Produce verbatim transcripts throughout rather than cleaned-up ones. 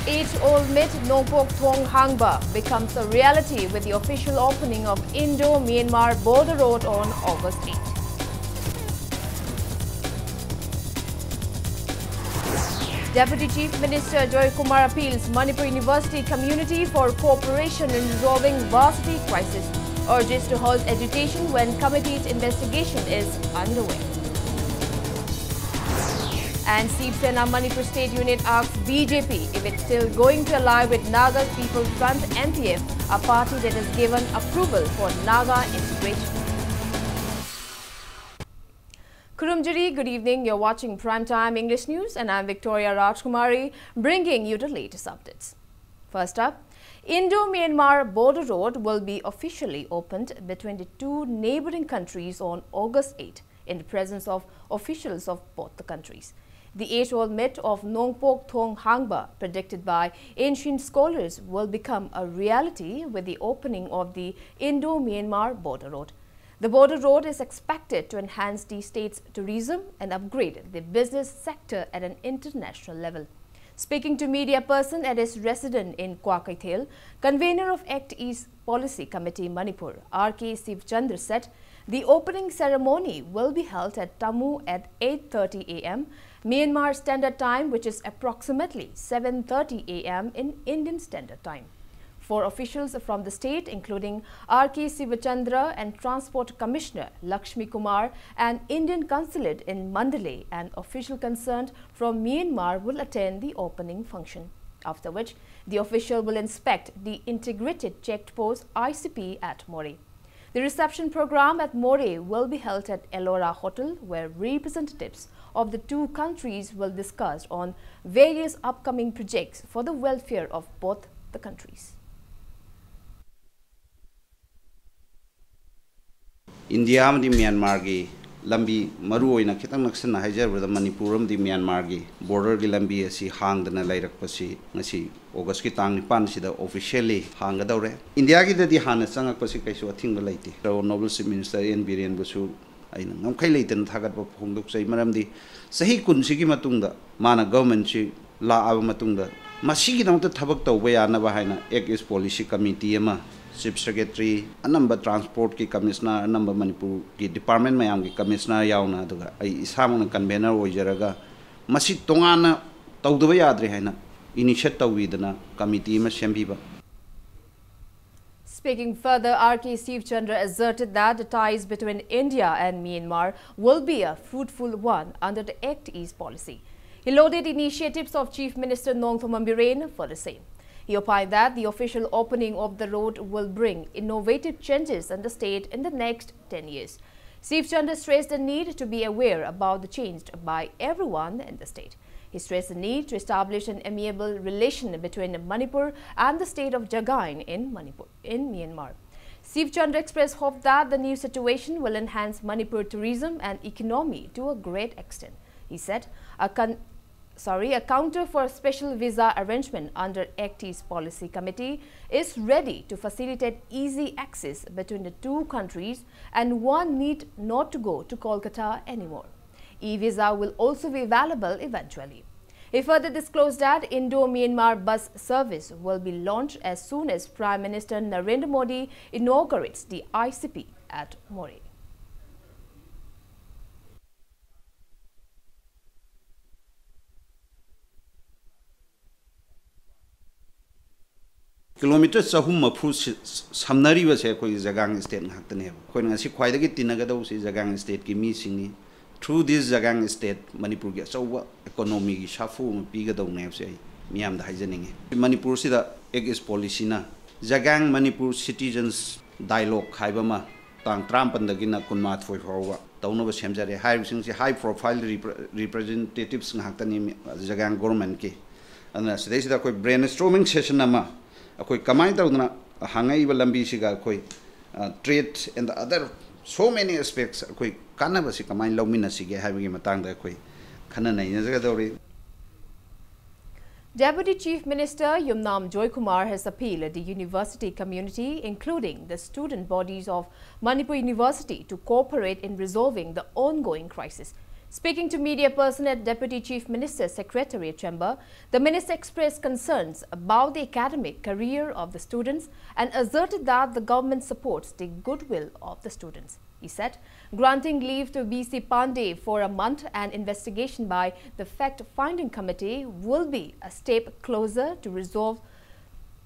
Age-old myth Nongpok Thong Hangba becomes a reality with the official opening of Indo-Myanmar border road on August eighth. Deputy Chief Minister Joy Kumar appeals Manipur University community for cooperation in resolving varsity crisis, urges to halt agitation when committee's investigation is underway. And Shiv Sena Manipur State Unit asks B J P if it's still going to ally with Naga People Front, N P F, a party that has given approval for Naga integration. Khulumjiri, good evening. You're watching Prime Time English News, and I'm Victoria Rajkumari, bringing you the latest updates. First up, Indo-Myanmar border road will be officially opened between the two neighboring countries on August eighth in the presence of officials of both the countries. The age-old myth of Nongpok Thong Hangba, predicted by ancient scholars, will become a reality with the opening of the Indo-Myanmar border road. The border road is expected to enhance the state's tourism and upgrade the business sector at an international level. Speaking to media person at his residence in Kwakeithel, convener of Act East Policy Committee Manipur, R K Sivchandra, said the opening ceremony will be held at Tamu at eight thirty a m Myanmar Standard Time, which is approximately seven thirty a m in Indian Standard Time. Four officials from the state, including R K Sivachandra and Transport Commissioner Lakshmi Kumar and Indian Consulate in Mandalay, and official concerned from Myanmar will attend the opening function, after which the official will inspect the Integrated Check Post, I C P, at Moreh. The reception program at Moreh will be held at Ellora Hotel, where representatives of the two countries will discuss on various upcoming projects for the welfare of both the countries. India ꯑꯃꯗꯤ ꯃ꯭ꯌꯥꯟꯃꯥꯔꯒꯤ ꯂꯝꯕꯤ, ꯃꯔꯨꯑꯣꯏꯅ ꯈꯤꯇꯪ ꯅꯛꯁꯟꯅ ꯍꯥꯏꯖꯔꯕꯗ, ꯃꯅꯤꯄꯨꯔ ꯑꯃꯗꯤ ꯃ꯭ꯌꯥꯟꯃꯥꯔꯒꯤ ꯕꯣꯔꯗꯔꯒꯤ ꯂꯝꯕꯤ ꯑꯁꯤ ꯍꯥꯡꯗꯅ ꯂꯩꯔꯛꯄꯁꯤ ꯉꯁꯤ ꯑꯣꯒꯁꯀꯤ ꯇꯥꯡ ꯅꯤꯄꯥꯟꯁꯤꯗ officially ꯍꯥꯡꯒꯗꯧꯔꯦ꯫ ꯏꯟꯗꯤꯌꯥꯒꯤꯗꯗꯤ ꯍꯥꯟꯅ ꯆꯪꯉꯛꯄꯁꯤ ꯀꯩꯁꯨ ꯑꯊꯤꯡꯕ ꯂꯩꯇꯦ꯫ ꯑꯣꯅꯔꯦꯕꯜ ꯆꯤꯐ ꯃꯤꯅꯤꯁꯇꯔ ꯑꯦꯟ ꯕꯤꯔꯦꯟꯕꯨꯁꯨ ꯑꯩꯅ ꯉꯝꯈꯩ ꯂꯩꯇꯅ ꯊꯥꯒꯠꯄ ꯐꯣꯡꯗꯣꯛꯆꯩ꯫ ꯃꯔꯝꯗꯤ ꯆꯍꯤ ꯀꯨꯟꯁꯤꯒꯤ ꯃꯇꯨꯡꯗ ꯃꯥꯅ ꯒꯚꯔꯟꯃꯦꯟꯠꯁꯤ ꯂꯥꯛꯑꯕ ꯃꯇꯨꯡꯗ ꯃꯁꯤꯒꯤꯗꯃꯛꯇ ꯊꯕꯛ ꯇꯧꯕ ꯌꯥꯅꯕ ꯍꯥꯏꯅ Act East Policy Committee ꯑꯃ, Chief Secretary, ꯑꯅꯝꯕ transport ꯀꯤ commissioner, ꯑꯅꯝꯕ ꯃꯅꯤꯄꯨꯔꯒꯤ department ꯃꯌꯥꯝꯒꯤ commissioner ꯌꯥꯎꯅ, ꯑꯗꯨꯒ ꯑꯩ ꯏꯁꯥꯃꯛꯅ convener ꯑꯣꯏꯖꯔꯒ, ꯃꯁꯤ ꯇꯣꯉꯥꯟꯅ ꯇꯧꯗꯕ ꯌꯥꯗ꯭ꯔꯦ ꯍꯥꯏꯅ initiate ꯇꯧꯕꯤꯗꯅ committee ꯑꯃ ꯁꯦꯝꯕꯤꯕ꯫ Speaking further, R K Sivchandra asserted that the ties between India and Myanmar will be a fruitful one under the Act East Policy. He lauded initiatives of Chief Minister Nongthymmon Biren for the same. He opined that the official opening of the road will bring innovative changes in the state in the next ten years. Sivchandra stressed the need to be aware about the change by everyone in the state. He stressed the need to establish an amiable relation between Manipur and the state of Jagain in Manipur, in Myanmar. Sivchandra expressed hope that the new situation will enhance Manipur tourism and economy to a great extent. He said, a con- sorry, a counter for special visa arrangement under Act East Policy Committee is ready to facilitate easy access between the two countries, and one need not to go to Kolkata anymore. E-visa will also be available eventually. He further disclosed that Indo-Myanmar bus service will be launched as soon as Prime Minister Narendra Modi inaugurates the I C P at Moreh. Kilometer ꯆꯍꯨꯝ ꯃꯔꯤꯐꯨ ꯁꯤ-, ꯁꯝꯅꯔꯤꯕꯁꯦ ꯑꯩꯈꯣꯏꯒꯤ ꯖꯒꯥꯡ state ꯉꯥꯛꯇꯅꯦꯕ꯫ ꯑꯩꯈꯣꯏꯅ ꯉꯁꯤ ꯈ꯭ꯋꯥꯏꯗꯒꯤ ꯇꯤꯟꯅꯒꯗꯧꯕꯁꯤ ꯖꯒꯥꯡ state ꯀꯤ ꯃꯤꯁꯤꯡꯅꯤ꯫ Through this ꯖꯒꯥꯡ state, ꯃꯅꯤꯄꯨꯔꯒꯤ ꯑꯆꯧꯕ economy ꯒꯤ ꯁꯥꯐꯨ ꯑꯃ ꯄꯤꯒꯗꯧꯅꯦ ꯍꯥꯏꯕꯁꯦ ꯑꯩ ꯃꯤꯌꯥꯝꯗ ꯍꯥꯏꯖꯅꯤꯡꯉꯤ꯫ ꯃꯅꯤꯄꯨꯔꯁꯤꯗ Act East Policy ꯅ ꯖꯒꯥꯡ ꯃꯅꯤꯄꯨꯔ Citizens Dialogue ꯍꯥꯏꯕ ꯑꯃ ꯇꯥꯡ ꯇꯔꯥꯃꯥꯄꯟꯗꯒꯤꯅ ꯀꯨꯟꯃꯥꯊꯣꯏ ꯐꯥꯎꯕ ꯇꯧꯅꯕ ꯁꯦꯝꯖꯔꯦ꯫ ꯍꯥꯏꯔꯤꯕꯁꯤꯡꯁꯤ high profile repre-, representatives ꯉꯥꯛꯇꯅꯤ ꯃꯤ-, ꯖꯒꯥꯡ government ꯀꯤ꯫ ꯑꯗꯨꯅ ꯁꯤꯗꯩꯁꯤꯗ ꯑꯩꯈꯣꯏ brainstorming session ꯑꯃ ꯑꯩꯈꯣꯏ ꯀꯃꯥꯏꯅ ꯇꯧꯗꯅ ꯍꯥꯡꯉꯛꯏꯕ ꯂꯝꯕꯤꯁꯤꯒ ꯑꯩꯈꯣꯏ, ꯑ, trade and the other so many aspects ꯑꯩꯈꯣꯏ ꯀꯥꯟꯅꯕꯁꯤ ꯀꯃꯥꯏꯅ ꯂꯧꯃꯤꯟꯅꯁꯤꯒꯦ ꯍꯥꯏꯕꯒꯤ ꯃꯇꯥꯡꯗ ꯑꯩꯈꯣꯏ ꯈꯟꯅ ꯅꯩꯅꯖꯒꯗꯧꯔꯤ꯫ Deputy Chief Minister Yumnam Joykumar has appealed the university community, including the student bodies of Manipur University, to cooperate in resolving the ongoing crisis. Speaking to media person at Deputy Chief Minister's Secretariat chamber, the minister expressed concerns about the academic career of the students and asserted that the government supports the goodwill of the students. He said granting leave to V C Pandey for a month and investigation by the fact-finding committee will be a step closer to resolve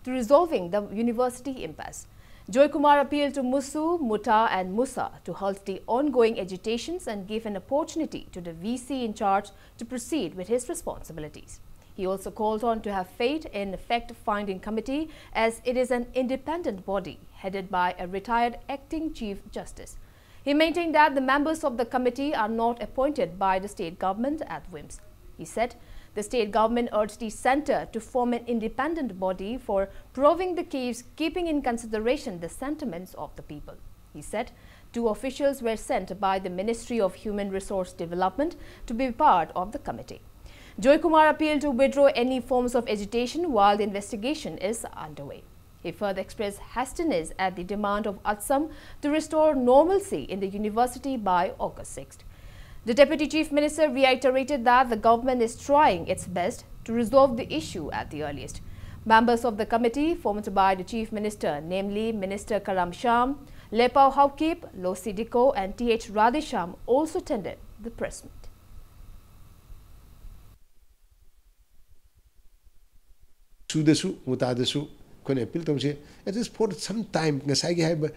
to resolving the university impasse. Joy Kumar appealed to Musu, Muta, and Musa to halt the ongoing agitations and give an opportunity to the V C in charge to proceed with his responsibilities. He also called on to have faith in fact-finding committee, as it is an independent body headed by a retired acting Chief Justice. He maintained that the members of the committee are not appointed by the state government at whims. He said the state government urged the center to form an independent body for probing the case, keeping in consideration the sentiments of the people. He said two officials were sent by the Ministry of Human Resource Development to be part of the committee. Joy Kumar appealed to withdraw any forms of agitation while the investigation is underway. He further expressed hastiness at the demand of Assam to restore normalcy in the university by August sixth. The Deputy Chief Minister reiterated that the government is trying its best to resolve the issue at the earliest. Members of the committee formed by the Chief Minister, namely Minister Karam Sham, Lepao Haokip, Losi Diko, and T H Radheshyam, also attended the press meet. ꯁꯨꯗꯁꯨ ꯃꯨꯇꯥꯗꯁꯨ ꯑꯩꯈꯣꯏꯅ appeal ꯇꯧꯁꯦ, at least for some time, ꯉꯁꯥꯏꯒꯤ ꯍꯥꯏꯕ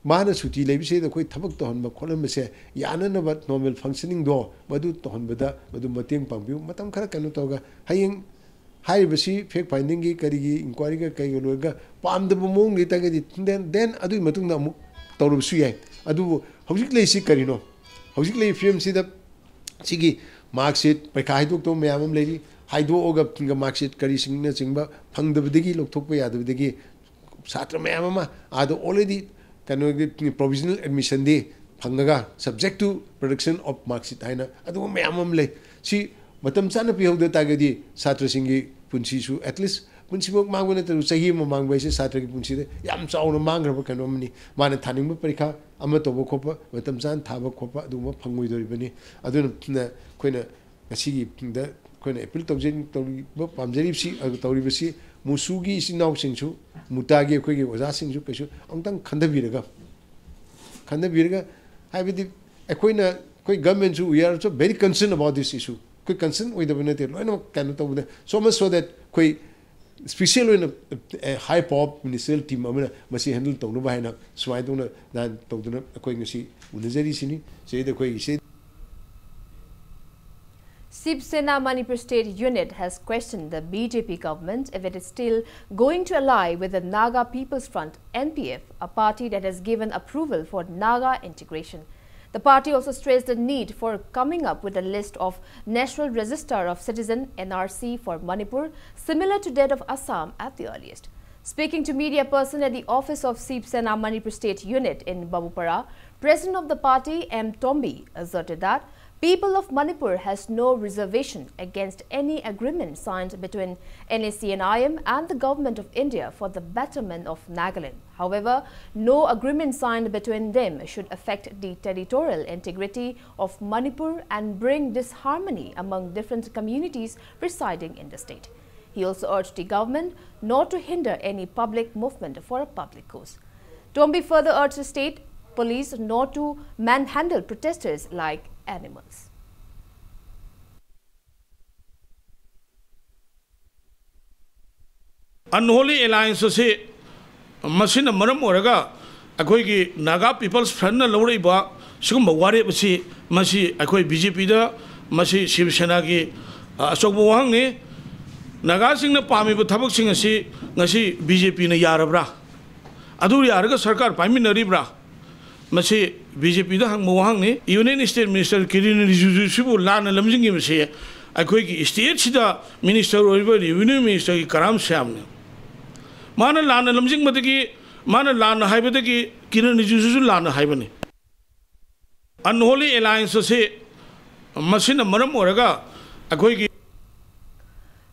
ꯃꯥꯅ ꯁꯨꯇꯤ ꯂꯩꯕꯁꯤꯗ ꯑꯩꯈꯣꯏ ꯊꯕꯛ ꯇꯧꯍꯟꯕ ꯈꯣꯠꯍꯟꯕꯁꯦ ꯌꯥꯅꯅꯕ ꯅꯣꯔꯃꯦꯜ ꯐꯪꯁꯅꯤꯡꯗꯣ ꯃꯗꯨ ꯇꯧꯍꯟꯕꯗ ꯃꯗꯨ ꯃꯇꯦꯡ ꯄꯥꯡꯕꯤꯌꯨ꯫ ꯃꯇꯝ ꯈꯔ ꯀꯩꯅꯣ ꯇꯧꯔꯒ ꯍꯌꯦꯡ ꯍꯥꯏꯔꯤꯕꯁꯤ ꯐꯦꯛ ꯐꯥꯏꯟꯗꯤꯡꯒꯤ ꯀꯔꯤꯒꯤ ꯏꯟꯀ꯭ꯋꯥꯏꯔꯤꯒ ꯀꯩꯒ ꯂꯣꯏꯔꯒ ꯄꯥꯝꯗꯕ ꯃꯑꯣꯡ ꯂꯩꯇꯥꯔꯒꯗꯤ then, then ꯑꯗꯨꯒꯤ ꯃꯇꯨꯡꯗ ꯑꯃꯨꯛ ꯇꯧꯔꯕꯁꯨ ꯌꯥꯏ꯫ ꯑꯗꯨꯕꯨ ꯍꯧꯖꯤꯛ ꯂꯩꯔꯤꯁꯤ ꯀꯔꯤꯅꯣ? ꯍꯧꯖꯤꯛ ꯂꯩꯔꯤꯕ ꯐꯤꯕꯝꯁꯤꯗ ꯁꯤꯒꯤ ꯃꯥꯔꯛꯁꯤꯠ, ꯄꯔꯤꯈꯥ ꯍꯥꯏꯗꯣꯛꯇꯕ ꯃꯌꯥꯝ ꯑꯃ ꯂꯩꯔꯤ꯫ ꯍꯥꯏꯗꯣꯛꯑꯒ ꯃꯥꯔꯛꯁꯤꯠ ꯀꯔꯤꯁꯤꯡꯅꯆꯤꯡꯕ ꯐꯪꯗꯕꯗꯒꯤ, ꯂꯧꯊꯣꯛꯄ ꯌꯥꯗꯕꯗꯒꯤ ꯁꯥꯇ꯭ꯔ ꯃꯌꯥꯝ ꯑꯃ ꯑꯥꯗ already ꯀꯩꯅꯣꯒꯤ provisional admission D ꯐꯪꯉꯒ subject to production of mark sheet ꯍꯥꯏꯅ ꯑꯗꯨꯒꯨꯝꯕ ꯃꯌꯥꯝ ꯑꯃ ꯂꯩ꯫ ꯁꯤ ꯃꯇꯝ ꯆꯥꯅ ꯄꯤꯍꯧꯗ ꯇꯥꯔꯒꯗꯤ ꯁꯥꯇ꯭ꯔꯁꯤꯡꯒꯤ ꯄꯨꯟꯁꯤꯁꯨ at least ꯄꯨꯟꯁꯤꯃꯛ ꯃꯥꯡꯕ ꯅꯠꯇ꯭ꯔꯁꯨ ꯆꯍꯤ ꯑꯃ ꯃꯥꯡꯕ ꯍꯥꯏꯁꯦ ꯁꯥꯇ꯭ꯔꯒꯤ ꯄꯨꯟꯁꯤꯗ ꯌꯥꯝ ꯆꯥꯎꯅ ꯃꯥꯡꯈ꯭ꯔꯕ ꯀꯩꯅꯣ ꯑꯃꯅꯤ꯫ ꯃꯥꯅ ꯊꯥꯅꯤꯡꯕ ꯄꯔꯤꯈꯥ ꯑꯃ ꯇꯧꯕ ꯈꯣꯠꯄ, ꯃꯇꯝ ꯆꯥꯅ ꯊꯥꯕ ꯈꯣꯠꯄ ꯑꯗꯨꯒꯨꯝꯕ ꯐꯪꯉꯣꯏꯗꯣꯔꯤꯕꯅꯤ꯫ ꯑꯗꯨꯅ ꯑꯩꯈꯣꯏꯅ ꯉꯁꯤꯒꯤꯗ ꯑꯩꯈꯣꯏꯅ ꯑꯦꯄꯤꯜ ꯇꯧꯖ-, ꯇꯧꯔꯤꯕ, ꯄꯥꯝꯖꯔꯤꯕꯁꯤ, ꯑ, ꯇꯧꯔꯤꯕꯁꯤ ꯃꯨꯁꯨꯒꯤ ꯏꯆꯤꯟ ꯏꯅꯥꯎꯁꯤꯡꯁꯨ, ꯃꯨꯇꯥꯒꯤ ꯑꯩꯈꯣꯏꯒꯤ ꯑꯣꯖꯥꯁꯤꯡꯁꯨ ꯀꯩꯁꯨ ꯑꯃꯨꯛꯇꯪ ꯈꯟꯊꯕꯤꯔꯒ, ꯈꯟꯊꯕꯤꯔꯒ, ꯍꯥꯏꯕꯗꯤ ꯑꯩꯈꯣꯏꯅ, ꯑꯩꯈꯣꯏ government ꯁꯨ, we are also very concerned about this issue꯫ ꯑꯩꯈꯣꯏ concern ꯑꯣꯏꯗꯕ ꯅꯠꯇꯦ, ꯂꯣꯏꯅꯃꯛ ꯀꯩꯅꯣ ꯇꯧꯕꯗ, so much so that ꯑꯩꯈꯣꯏ special ꯑꯣꯏꯅ, ꯑꯦ, high power ministerial team ꯑꯃꯅ ꯃꯁꯤ handle ꯇꯧꯅꯕ ꯍꯥꯏꯅ ꯁꯨꯃꯥꯏꯅ ꯇꯧꯅ ꯅꯍꯥꯟ ꯇꯧꯗꯨꯅ ꯑꯩꯈꯣꯏ ꯉꯁꯤ ꯎꯅꯖꯔꯤꯁꯤꯅꯤ꯫ ꯁꯤꯗꯩꯗ ꯑꯩꯈꯣꯏꯒꯤ ꯁꯤ Shiv Sena Manipur State Unit has questioned the B J P government if it is still going to ally with the Naga People's Front, N P F, a party that has given approval for Naga integration. The party also stressed the need for coming up with a list of National Register of Citizen, N R C, for Manipur, similar to that of Assam at the earliest. Speaking to media person at the office of Shiv Sena Manipur State Unit in Babupara, President of the party, M Tombi, asserted that people of Manipur has no reservation against any agreement signed between N S C N I M and the Government of India for the betterment of Nagaland. However, no agreement signed between them should affect the territorial integrity of Manipur and bring disharmony among different communities residing in the state. He also urged the government not to hinder any public movement for a public cause. Tombi further urged the state police not to manhandle protesters like animals. Unholy alliance ꯑꯁꯤ ꯃꯁꯤꯅ ꯃꯔꯝ ꯑꯣꯏꯔꯒ ꯑꯩꯈꯣꯏꯒꯤ Naga People's Front ꯅ ꯂꯧꯔꯛꯏꯕ ꯁꯤꯒꯨꯝꯕ ꯋꯥꯔꯦꯞ ꯑꯁꯤ, ꯃꯁꯤ ꯑꯩꯈꯣꯏ B J P ꯗ ꯃꯁꯤ ꯁꯤꯕ ꯁꯦꯅꯥꯒꯤ, ꯑ, ꯑꯆꯧꯕ ꯋꯥꯍꯪꯅꯤ꯫ ꯅꯥꯒꯥꯁꯤꯡꯅ ꯄꯥꯝꯃꯤꯕ ꯊꯕꯛꯁꯤꯡ ꯑꯁꯤ ꯉꯁꯤ B J P ꯅ ꯌꯥꯔꯕ꯭ꯔꯥ? ꯑꯗꯨ ꯌꯥꯔꯒ ꯁꯔꯀꯥꯔ ꯄꯥꯏꯃꯤꯟꯅꯔꯤꯕ꯭ꯔꯥ? ꯃꯁꯤ B J P ꯗ ꯍꯪꯕ ꯋꯥꯍꯪꯅꯤ꯫ Union State Minister Kiren Rijiju ꯁꯤꯕꯨ ꯂꯥꯟꯅ ꯂꯝꯖꯤꯡꯈꯤꯕꯁꯤ ꯑꯩꯈꯣꯏꯒꯤ state ꯁꯤꯗ minister ꯑꯣꯏꯔꯤꯕ revenue minister ꯒꯤ ꯀꯔꯥꯝ ꯁ꯭ꯌꯥꯝꯅꯤ꯫ ꯃꯥꯅ ꯂꯥꯟꯅ ꯂꯝꯖꯤꯡꯕꯗꯒꯤ, ꯃꯥꯅ ꯂꯥꯟꯅ ꯍꯥꯏꯕꯗꯒꯤ ꯀꯤꯔꯟ ꯔꯤꯖꯤꯖꯨꯁꯨ ꯂꯥꯟꯅ ꯍꯥꯏꯕꯅꯤ꯫ Unholy alliance ꯑꯁꯤ ꯃꯁꯤꯅ ꯃꯔꯝ ꯑꯣꯏꯔꯒ ꯑꯩꯈꯣꯏꯒꯤ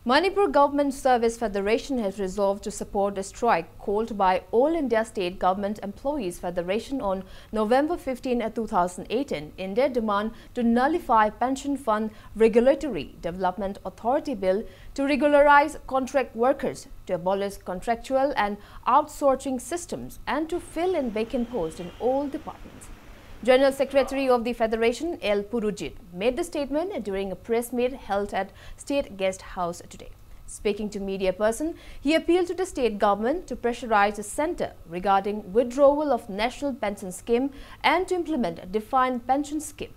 Manipur Government Service Federation has resolved to support the strike called by All India State Government Employees Federation on November fifteen, two thousand eighteen, in their demand to nullify Pension Fund Regulatory Development Authority Bill to regularize contract workers, to abolish contractual and outsourcing systems, and to fill in vacant posts in all departments. General Secretary of the Federation, L Purujit, made the statement during a press meet held at State Guest House today. Speaking to media person, he appealed to the state government to pressurize the centre regarding withdrawal of National Pension Scheme and to implement a defined pension scheme.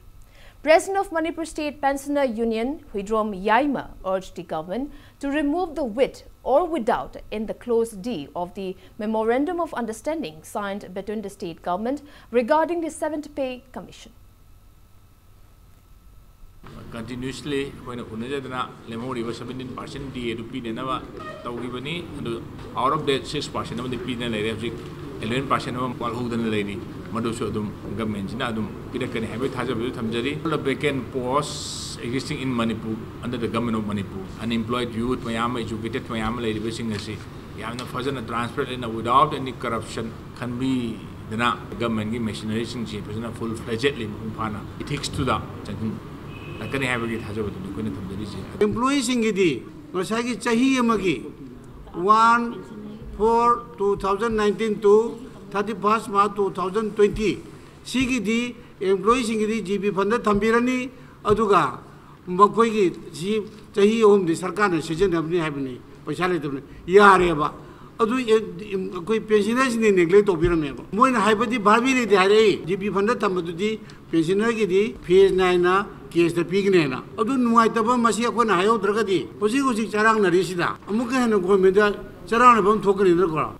President of Manipur State Pensioner Union, Huidrom Yaima, urged the government to remove the "with" or "without" in the clause D of the Memorandum of Understanding signed between the state government regarding the Seventh Pay Commission. Continuously ꯑꯩꯈꯣꯏꯅ ꯎꯅꯖꯗꯅ ꯂꯦꯝꯍꯧꯔꯤꯕ seventeen percent D A ꯑꯗꯨ ꯄꯤꯅꯅꯕ ꯇꯧꯈꯤꯕꯅꯤ꯫ ꯑꯗꯨ out of that six percent ꯑꯃꯗꯤ ꯄꯤꯗꯅ ꯂꯩꯔꯦ꯫ ꯍꯧꯖꯤꯛ eleven percent ꯑꯃ ꯋꯥꯠꯍꯧꯗꯅ ꯂꯩꯔꯤ꯫ ꯃꯗꯨꯁꯨ ꯑꯗꯨꯝ government ꯁꯤꯅ ꯑꯗꯨꯝ ꯄꯤꯔꯛꯀꯅꯤ ꯍꯥꯏꯕꯒꯤ ꯊꯥꯖꯕꯗꯨ ꯊꯝꯖꯔꯤ꯫ All the vacant posts existing in Manipur under the government of Manipur, unemployed youth ꯃꯌꯥꯝ ꯑꯃ, educated ꯃꯌꯥꯝ ꯑꯃ ꯂꯩꯔꯤꯕꯁꯤꯡ ꯑꯁꯤ ꯌꯥꯝꯅ ꯐꯖꯅ transparent ꯑꯣꯏꯅ, without any corruption, ꯈꯟꯕꯤꯗꯅ government ꯀꯤ machinery ꯁꯤꯡꯁꯤ ꯐꯖꯅ full fledgedly ꯃꯄꯨꯡ ꯐꯥꯅ ethics ꯇꯨꯗ ꯆꯪꯁꯤꯜꯂꯛꯀꯅꯤ ꯍꯥꯏꯕꯒꯤ ꯊꯥꯖꯕꯗꯨꯅꯤ ꯑꯩꯈꯣꯏꯅ ꯊꯝꯖꯔꯤꯁꯦ꯫ Employee ꯁꯤꯡꯒꯤꯗꯤ ꯉꯁꯥꯏꯒꯤ ꯆꯍꯤ ꯑꯃꯒꯤ one four two thousand nineteen to thirty first March two thousand twenty ꯁꯤꯒꯤꯗꯤ employee ꯁꯤꯡꯒꯤꯗꯤ G B fund ꯗ ꯊꯝꯕꯤꯔꯅꯤ꯫ ꯑꯗꯨꯒ ꯃꯈꯣꯏꯒꯤ ꯁꯤ ꯆꯍꯤ ꯑꯍꯨꯝꯗꯤ ꯁꯔꯀꯥꯔꯅ ꯁꯤꯖꯤꯟꯅꯕꯅꯤ ꯍꯥꯏꯕꯅꯤ, ꯄꯩꯁꯥ ꯂꯩꯇꯕꯅꯤ꯫ ꯌꯥꯔꯦꯕ꯫ ꯑꯗꯨ ꯑꯩꯈꯣꯏ pensioner ꯁꯤꯡꯅ neglect ꯇꯧꯕꯤꯔꯝꯃꯦꯕ꯫ ꯃꯣꯏꯅ ꯍꯥꯏꯕꯗꯤ ꯚꯥꯔꯕꯤꯔꯤꯗꯤ ꯍꯥꯏꯔꯛꯏ, G B fund ꯗ ꯊꯝꯕꯗꯨꯗꯤ pensioner ꯒꯤꯗꯤ phase nine ꯅ cash ꯇ ꯄꯤꯒꯅꯦꯅ꯫ ꯑꯗꯨ ꯅꯨꯡꯉꯥꯏꯇꯕ ꯃꯁꯤ ꯑꯩꯈꯣꯏꯅ ꯍꯥꯏꯍꯧꯗ꯭ꯔꯒꯗꯤ ꯍꯧꯖꯤꯛ ꯍꯧꯖꯤꯛ ꯆꯔꯥꯡꯅꯔꯤꯁꯤꯗ ꯑꯃꯨꯛꯀ ꯍꯦꯟꯅ government ꯗ ꯆꯔꯥꯡꯅꯕ ꯑꯃ ꯊꯣꯛꯀꯅꯤꯅꯀꯣ꯫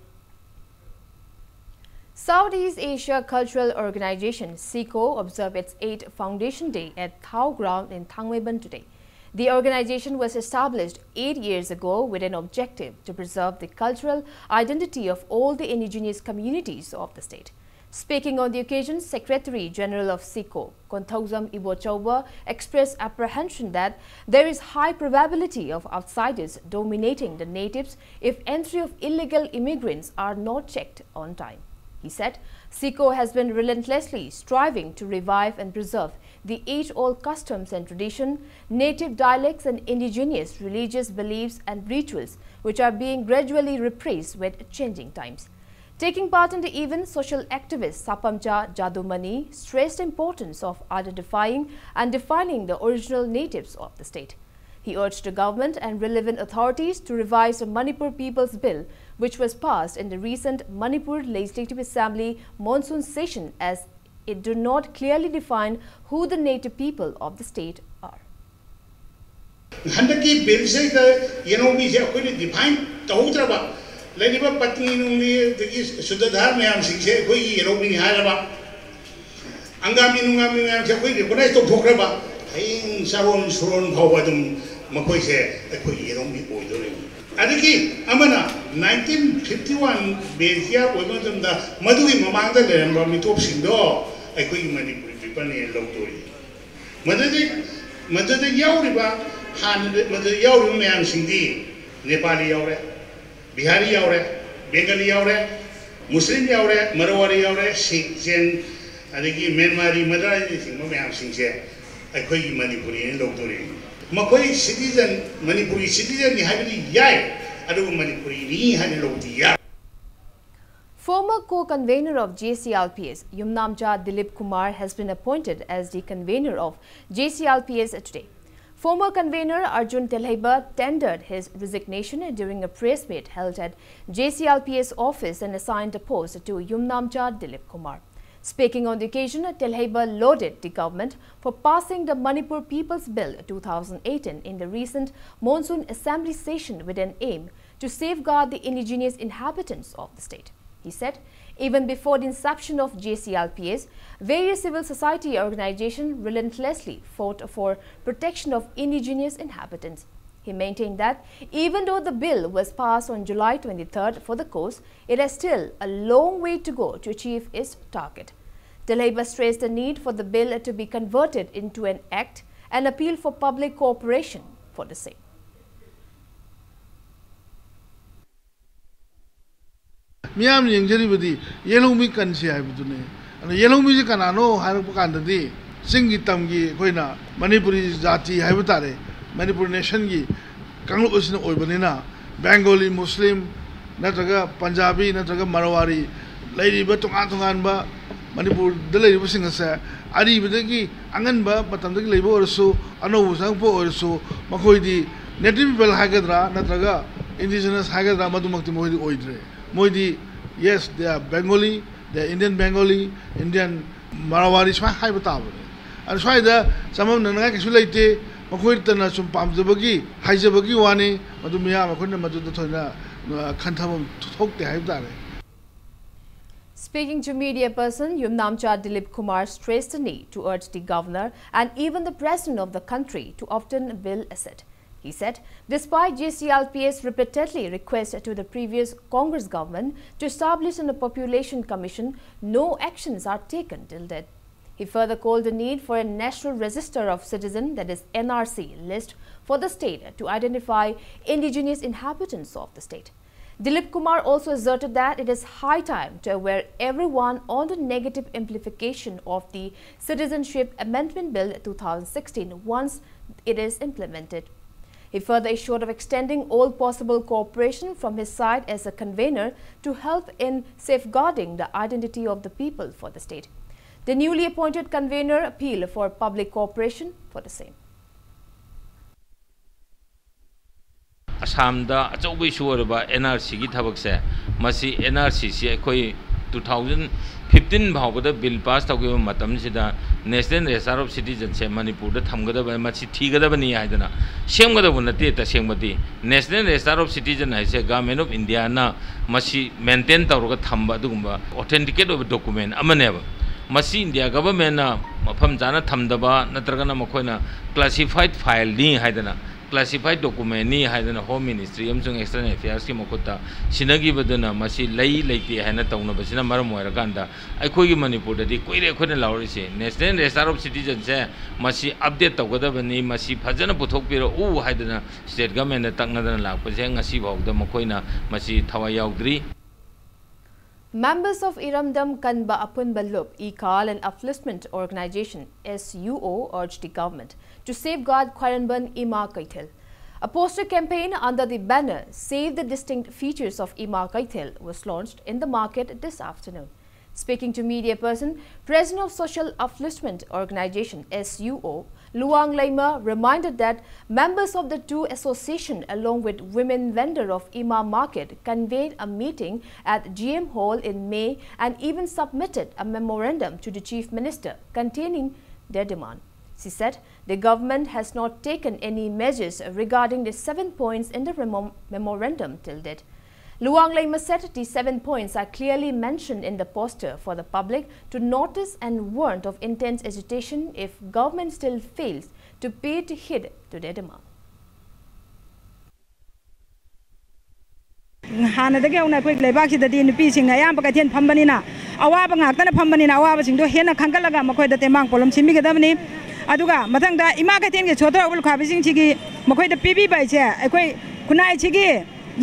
Southeast Asia Cultural Organization, SICO, observed its eighth Foundation Day at Thao Ground in Thangmeiban today. The organization was established eight years ago with an objective to preserve the cultural identity of all the indigenous communities of the state. Speaking on the occasion, Secretary General of SIKO, Konthoujam Ibochauba, expressed apprehension that there is high probability of outsiders dominating the natives if entry of illegal immigrants are not checked on time. He said SIKO has been relentlessly striving to revive and preserve the age-old customs and tradition, native dialects and indigenous religious beliefs and rituals, which are being gradually replaced with changing times. Taking part in the event, social activist Sapamcha Jadumani stressed the importance of identifying and defining the original natives of the state. He urged the government and relevant authorities to revise the Manipur People's Bill, which was passed in the recent Manipur Legislative Assembly monsoon session, as it do not clearly define who the native people of the state are. ꯍꯟꯗꯛꯀꯤ ꯕꯤꯜꯁꯤꯗ ꯌꯦꯅꯧꯃꯤꯁꯦ ꯑꯩꯈꯣꯏꯅ define ꯇꯧꯍꯧꯗ꯭ꯔꯕ, ꯂꯩꯔꯤꯕ ꯄꯠꯅꯤ ꯅꯨꯡꯅꯤ ꯑꯗꯒꯤ ꯁꯨꯗꯙꯥꯔ ꯃꯌꯥꯝꯁꯤꯡꯁꯦ ꯑꯩꯈꯣꯏꯒꯤ ꯌꯦꯅꯧꯃꯤꯅꯤ ꯍꯥꯏꯔꯕ, ꯑꯪꯒꯥꯃꯤ ꯅꯨꯡꯒꯥꯃꯤ ꯃꯌꯥꯝꯁꯦ ꯑꯩꯈꯣꯏ recognise ꯇꯧꯊꯣꯛꯈ꯭ꯔꯕ, ꯍꯌꯦꯡ ꯆꯥꯔꯣꯟ ꯁꯨꯔꯣꯟ ꯐꯥꯎꯕ ꯑꯗꯨꯝ ꯃꯈꯣꯏꯁꯦ ꯑꯩꯈꯣꯏꯒꯤ ꯌꯦꯅꯧꯃꯤ ꯑꯣꯏꯗꯣꯔꯤꯅꯤ꯫ ꯑꯗꯒꯤ ꯑꯃꯅ nineteen fifty one ꯕꯦꯜꯖꯤꯌꯥ ꯑꯣꯏꯕ ꯃꯇꯝꯗ ꯃꯗꯨꯒꯤ ꯃꯃꯥꯡꯗ ꯂꯩꯔꯝꯕ ꯃꯤꯇꯣꯞꯁꯤꯡꯗꯣ ꯑꯩꯈꯣꯏꯒꯤ ꯃꯅꯤꯄꯨꯔꯤ ꯄꯤꯄꯜꯅ ꯂꯧꯗꯣꯔꯤ꯫ ꯃꯗꯨꯗꯤ ꯃꯗꯨꯗ ꯌꯥꯎꯔꯤꯕ ꯍꯥꯟꯅꯗ ꯃꯗꯨꯗ ꯌꯥꯎꯔꯤꯕ ꯃꯌꯥꯝꯁꯤꯡꯗꯤ ꯅꯦꯄꯥꯂꯤ ꯌꯥꯎꯔꯦ, ꯕꯤꯍꯥꯔꯤ ꯌꯥꯎꯔꯦ, ꯕꯦꯡꯒꯥꯂꯤ ꯌꯥꯎꯔꯦ, ꯃꯨꯁꯂꯤꯝ ꯌꯥꯎꯔꯦ, ꯃꯔꯋꯥꯔꯤ ꯌꯥꯎꯔꯦ, ꯁꯤꯈ, ꯖꯦꯟ, ꯑꯗꯒꯤ ꯃ꯭ꯌꯥꯟꯃꯥꯔꯤ, ꯃꯗ꯭ꯔꯥꯁꯤꯅꯆꯤꯡꯕ ꯃꯌꯥꯝꯁꯤꯡꯁꯦ ꯑꯩꯈꯣꯏꯒꯤ ꯃꯅꯤꯄꯨꯔꯤꯅ ꯂꯧꯗꯣꯔꯤꯅꯤ꯫ ꯃꯈꯣꯏ ꯁꯤꯇꯤꯖꯟ, ꯃꯅꯤꯄꯨꯔꯤ ꯁꯤꯇꯤꯖꯟꯅꯤ ꯍꯥꯏꯕꯗꯤ ꯌꯥꯏ, ꯑꯗꯨꯕꯨ ꯃꯅꯤꯄꯨꯔꯤꯅꯤ ꯍꯥꯏꯅ ꯂꯧꯕꯗꯤ ꯌꯥꯔꯣꯏ꯫ Former co-convener of J C L P S, Yumnamcha Dilip Kumar, has been appointed as the convener of J C L P S today. Former convener Arjun Telheiba tendered his resignation during a press meet held at J C L P S office and assigned the post to Yumnamcha Dilip Kumar. Speaking on the occasion, Telheiba lauded the government for passing the Manipur People's Bill two thousand eighteen in the recent monsoon assembly session with an aim to safeguard the indigenous inhabitants of the state. He said, even before the inception of J C L P S, various civil society organizations relentlessly fought for protection of indigenous inhabitants. He maintained that even though the bill was passed on July twenty-third for the courts, it has still a long way to go to achieve its target. De Leiba stressed the need for the bill to be converted into an act and appeal for public cooperation for the same. ꯃꯤꯌꯥꯝꯅ ꯌꯦꯡꯖꯔꯤꯕꯗꯤ ꯌꯦꯜꯍꯧꯃꯤ ꯀꯟꯁꯤ ꯍꯥꯏꯕꯗꯨꯅꯤ꯫ ꯑꯗꯣ ꯌꯦꯜꯍꯧꯃꯤꯁꯤ ꯀꯅꯥꯅꯣ ꯍꯥꯏꯔꯛꯄ ꯀꯥꯟꯗꯗꯤ, ꯆꯤꯡꯒꯤ ꯇꯝꯒꯤ ꯑꯩꯈꯣꯏꯅ ꯃꯅꯤꯄꯨꯔꯤ ꯖꯥꯇꯤ ꯍꯥꯏꯕ ꯇꯥꯔꯦ, ꯃꯅꯤꯄꯨꯔ ꯅꯦꯁꯟꯒꯤ ꯀꯥꯡꯂꯨꯞ ꯑꯁꯤꯅ ꯑꯣꯏꯕꯅꯤꯅ, ꯕꯦꯡꯒꯣꯂꯤ, ꯃꯨꯁꯂꯤꯝ, ꯅꯠꯇ꯭ꯔꯒ ꯄꯟꯖꯥꯕꯤ, ꯅꯠꯇ꯭ꯔꯒ ꯃꯔꯋꯥꯔꯤ, ꯂꯩꯔꯤꯕ ꯇꯣꯉꯥꯟ ꯇꯣꯉꯥꯟꯕ ꯃꯅꯤꯄꯨꯔꯗ ꯂꯩꯔꯤꯕꯁꯤꯡ ꯑꯁꯦ ꯑꯔꯤꯕꯗꯒꯤ, ꯑꯉꯟꯕ ꯃꯇꯝꯗꯒꯤ ꯂꯩꯕ ꯑꯣꯏꯔꯁꯨ, ꯑꯅꯧꯕ ꯆꯪꯉꯛꯄ ꯑꯣꯏꯔꯁꯨ, ꯃꯈꯣꯏꯗꯤ native people ꯍꯥꯏꯒꯗ꯭ꯔꯥ ꯅꯠꯇ꯭ꯔꯒ indigenous ꯍꯥꯏꯒꯗ꯭ꯔꯥ, ꯃꯗꯨꯃꯛꯇꯤ ꯃꯈꯣꯏꯗꯤ ꯑꯣꯏꯗ꯭ꯔꯦ꯫ ꯃꯣꯏꯗꯤ, yes, they are Bengali, they are Indian Bengali, Indian Marwari, ꯁꯨꯃꯥꯏꯅ ꯍꯥꯏꯕ ꯇꯥꯕꯅꯦ꯫ ꯑꯗꯨ ꯁ꯭ꯋꯥꯏꯗ ꯆꯃꯝꯅꯅꯉꯥꯏ ꯀꯩꯁꯨ ꯂꯩꯇꯦ꯫ ꯃꯈꯣꯏꯇꯅ ꯁꯨꯝ ꯄꯥꯝꯖꯕꯒꯤ, ꯍꯥꯏꯖꯕꯒꯤ ꯋꯥꯅꯤ꯫ ꯃꯗꯨ ꯃꯤꯌꯥꯝ ꯑꯩꯈꯣꯏꯅ ꯃꯗꯨꯗ ꯊꯣꯏꯅ, ꯑ, ꯈꯟꯊꯕ ꯊꯣꯛꯇꯦ ꯍꯥꯏꯕ ꯇꯥꯔꯦ꯫ Speaking to media person, Yumnamcha Dilip Kumar stressed the need to urge the governor and even the president of the country to often bill asset. He said, despite G C L P's repeatedly request to the previous Congress government to establish a population commission, no actions are taken till date. He further called the need for a national register of citizen, that is N R C list, for the state to identify indigenous inhabitants of the state. Dilip Kumar also asserted that it is high time to aware everyone on the negative implication of the Citizenship Amendment Bill two thousand sixteen once it is implemented. He further assured of extending all possible cooperation from his side as a convener to help in safeguarding the identity of the people for the state. The newly appointed convener appealed for public cooperation for the same. ꯑꯁꯥꯝꯗ ꯑꯆꯧꯕ issue ꯑꯣꯏꯔꯕ N R C ꯒꯤ ꯊꯕꯛꯁꯦ, ꯃꯁꯤ N R C ꯁꯤ ꯑꯩꯈꯣꯏ two thousand fifteen ꯐꯥꯎꯕꯗ bill pass ꯇꯧꯈꯤꯕ ꯃꯇꯝꯁꯤꯗ National Register of Citizen ꯁꯦ ꯃꯅꯤꯄꯨꯔꯗ ꯊꯝꯒꯗꯕ, ꯃꯁꯤ ꯊꯤꯒꯗꯕꯅꯤ ꯍꯥꯏꯗꯅ ꯁꯦꯝꯒꯗꯕ ꯅꯠꯇꯦ꯫ ꯇꯁꯦꯡꯕꯗꯤ National Register of Citizen ꯍꯥꯏꯁꯦ Government of India ꯅ ꯃꯁꯤ maintain ꯇꯧꯔꯒ ꯊꯝꯕ ꯑꯗꯨꯒꯨꯝꯕ authenticate ꯑꯣꯏꯕ document ꯑꯃꯅꯦꯕ꯫ ꯃꯁꯤ India government ꯅ ꯃꯐꯝ ꯆꯥꯅ ꯊꯝꯗꯕ ꯅꯠꯇ꯭ꯔꯒꯅ ꯃꯈꯣꯏꯅ classified file ꯅꯤ ꯍꯥꯏꯗꯅ ꯀ꯭ꯂꯥꯁꯤꯐꯥꯏ ꯗꯣꯀꯨꯃꯦꯟꯅꯤ ꯍꯥꯏꯗꯅ ꯍꯣꯝ ꯃꯤꯅꯤꯁꯇ꯭ꯔꯤ ꯑꯃꯁꯨꯡ ꯑꯦꯛꯁꯇꯔꯅꯦꯜ ꯑꯦꯐꯤꯌꯔꯁꯀꯤ ꯃꯈꯨꯠꯇ ꯁꯤꯟꯅꯈꯤꯕꯗꯨꯅ ꯃꯁꯤ ꯂꯩ ꯂꯩꯇꯦ ꯍꯥꯏꯅ ꯇꯧꯅꯕꯁꯤꯅ ꯃꯔꯝ ꯑꯣꯏꯔꯀꯥꯟꯗ, ꯑꯩꯈꯣꯏꯒꯤ ꯃꯅꯤꯄꯨꯔꯗꯗꯤ ꯀꯨꯏꯔꯦ ꯑꯩꯈꯣꯏꯅ ꯂꯥꯎꯔꯛꯏꯁꯦ, ꯅꯦꯁꯅꯦꯜ ꯔꯦꯖꯤꯁꯇꯥꯔ ꯑꯣꯐ ꯁꯤꯇꯤꯖꯟꯁꯦ ꯃꯁꯤ ꯑꯞꯗꯦꯠ ꯇꯧꯒꯗꯕꯅꯤ, ꯃꯁꯤ ꯐꯖꯅ ꯄꯨꯊꯣꯛꯄꯤꯔꯛꯎ ꯍꯥꯏꯗꯅ ꯁ꯭ꯇꯦꯠ ꯒꯚꯔꯟꯃꯦꯟꯗ ꯇꯛꯅꯗꯅ ꯂꯥꯛꯄꯁꯦ ꯉꯁꯤ ꯐꯥꯎꯗ ꯃꯈꯣꯏꯅ ꯃꯁꯤ ꯊꯋꯥꯏ ꯌꯥꯎꯗ꯭ꯔꯤ꯫ Members of Iramdam Kanba Apunba Lup Ikal and Upliftment Organization, S U O, urged the government to safeguard Khwaranban Ima Kaithel. A poster campaign under the banner Save the Distinct Features of Ima Kaithel was launched in the market this afternoon. Speaking to media person, President of Social Upliftment Organization, S U O, Luang Leima, reminded that members of the two association along with women vendor of Ima Market convened a meeting at G M Hall in May and even submitted a memorandum to the Chief Minister containing their demand. She said the government has not taken any measures regarding the seven points in the remo- memorandum till date. Luang Leima said the seven points are clearly mentioned in the poster for the public to notice and warned of intense agitation if government still fails to pay heed to their demand. ꯍꯥꯟꯅꯗꯒꯤ ꯍꯧꯅ ꯑꯩꯈꯣꯏ ꯂꯩꯕꯥꯛꯁꯤꯗꯗꯤ ꯅꯨꯄꯤꯁꯤꯡꯅ ꯑꯌꯥꯝꯕ ꯀꯩꯊꯦꯜ ꯐꯝꯕꯅꯤꯅ, ꯑꯋꯥꯕ ꯉꯥꯛꯇꯅ ꯐꯝꯕꯅꯤꯅ, ꯑꯋꯥꯕꯁꯤꯡꯗꯣ ꯍꯦꯟꯅ ꯈꯟꯒꯠꯂꯒ ꯃꯈꯣꯏꯗ ꯇꯦꯡꯕꯥꯡ ꯄꯣꯠꯂꯨꯝ ꯁꯤꯟꯕꯤꯒꯗꯕꯅꯤ꯫ ꯑꯗꯨꯒ ꯃꯊꯪꯗ ꯏꯃꯥ ꯀꯩꯊꯦꯜꯒꯤ ꯁꯣꯠꯊꯔꯛꯄ ꯂꯨꯈ꯭ꯔꯥꯕꯤꯁꯤꯡꯁꯤꯒꯤ ꯃꯈꯣꯏꯗ ꯄꯤꯕꯤꯕ ꯍꯥꯏꯁꯦ, ꯑꯩꯈꯣꯏ ꯈꯨꯟꯅꯥꯏꯁꯤꯒꯤ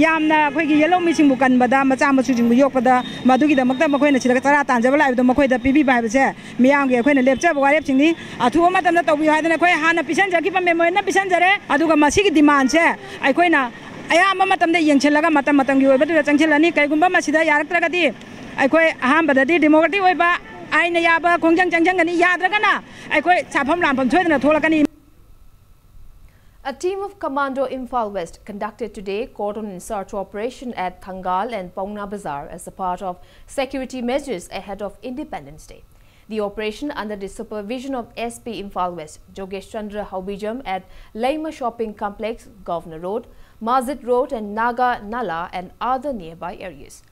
ꯌꯥꯝꯅ ꯑꯩꯈꯣꯏꯒꯤ ꯌꯦꯜꯍꯧꯃꯤꯁꯤꯡꯕꯨ ꯀꯟꯕꯗ, ꯃꯆꯥ ꯃꯁꯨꯁꯤꯡꯕꯨ ꯌꯣꯛꯄꯗ, ꯃꯗꯨꯒꯤꯗꯃꯛꯇ ꯃꯈꯣꯏꯅ ꯁꯤꯗ ꯆꯔꯥ ꯇꯥꯟꯖꯕ ꯂꯥꯛꯏꯕꯗꯣ ꯃꯈꯣꯏꯗ ꯄꯤꯕꯤꯕ ꯍꯥꯏꯕꯁꯦ ꯃꯤꯌꯥꯝꯒꯤ ꯑꯩꯈꯣꯏꯅ ꯂꯦꯞꯆꯕ ꯋꯥꯔꯦꯞꯁꯤꯡꯅꯤ꯫ ꯑꯊꯨꯕ ꯃꯇꯝꯗ ꯇꯧꯕꯤꯌꯨ ꯍꯥꯏꯗꯅ ꯑꯩꯈꯣꯏ ꯍꯥꯟꯅ ꯄꯤꯁꯟꯖꯈꯤꯕ ꯃꯦꯃꯣꯔꯦꯟꯗꯝ ꯄꯤꯁꯟꯖꯔꯦ꯫ ꯑꯗꯨꯒ ꯃꯁꯤꯒꯤ ꯗꯤꯃꯥꯟꯁꯦ ꯑꯩꯈꯣꯏꯅ ꯑꯌꯥꯝꯕ ꯃꯇꯝꯗ ꯌꯦꯡꯁꯤꯜꯂꯒ ꯃꯇꯝ ꯃꯇꯝꯒꯤ ꯑꯣꯏꯕꯗꯨꯗ ꯆꯪꯁꯤꯜꯂꯅꯤ꯫ ꯀꯔꯤꯒꯨꯝꯕ ꯃꯁꯤꯗ ꯌꯥꯔꯛꯇ꯭ꯔꯒꯗꯤ ꯑꯩꯈꯣꯏ ꯑꯍꯥꯟꯕꯗꯗꯤ ꯗꯦꯃꯣꯀ꯭ꯔꯦꯇꯤꯛ ꯑꯣꯏꯕ ꯑꯥꯏꯟꯅ ꯌꯥꯕ ꯈꯣꯡꯖꯪ ꯆꯪꯁꯤꯟꯒꯅꯤ꯫ ꯌꯥꯗ꯭ꯔꯒꯅ ꯑꯩꯈꯣꯏ ꯁꯥꯐꯝ ꯂꯥꯟꯐꯝ ꯁꯣꯏꯗꯅ ꯊꯣꯛꯂꯛꯀꯅꯤ꯫ A team of Commando Imphal West conducted today cordon and search operation at Thangal and Paona Bazar as a part of security measures ahead of Independence Day. The operation under the supervision of S P Imphal West, Jogesh Chandra Haobijam at Leima Shopping Complex, Governor Road, Masjid Road and Naga Nala and other nearby areas.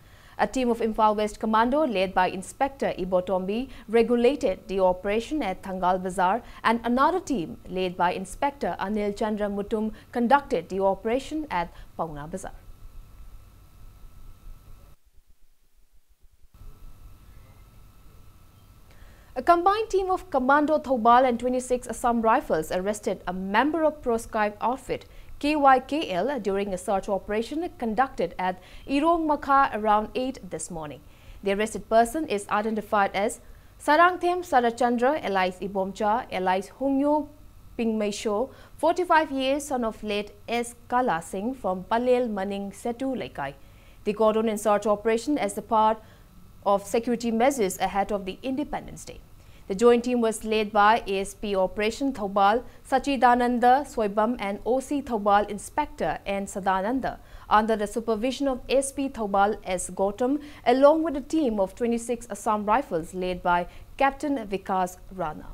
A team of Imphal West Commando led by Inspector Ibotombi regulated the operation at Thangal Bazar, and another team led by Inspector Anil Chandra Mutum conducted the operation at Paona Bazar. A combined team of Commando Thoubal and twenty-six Assam Rifles arrested a member of proscribed outfit K Y K L during a search operation conducted at Irong Makha around eight this morning. The arrested person is identified as Sarangthem Sarachandra, alias Ibomcha, alias Hungyo Pingmeisho, forty-five years, son of late S Kala Singh from Palel Maning Setu Leikai. The cordon and search operation as the part of security measures ahead of the Independence Day. The joint team was led by A S P Operation Thoubal Sachidananda Soibam and O C Thoubal Inspector N Sadananda, under the supervision of S P Thoubal S Gautam, along with a team of twenty-six Assam Rifles led by Captain Vikas Rana.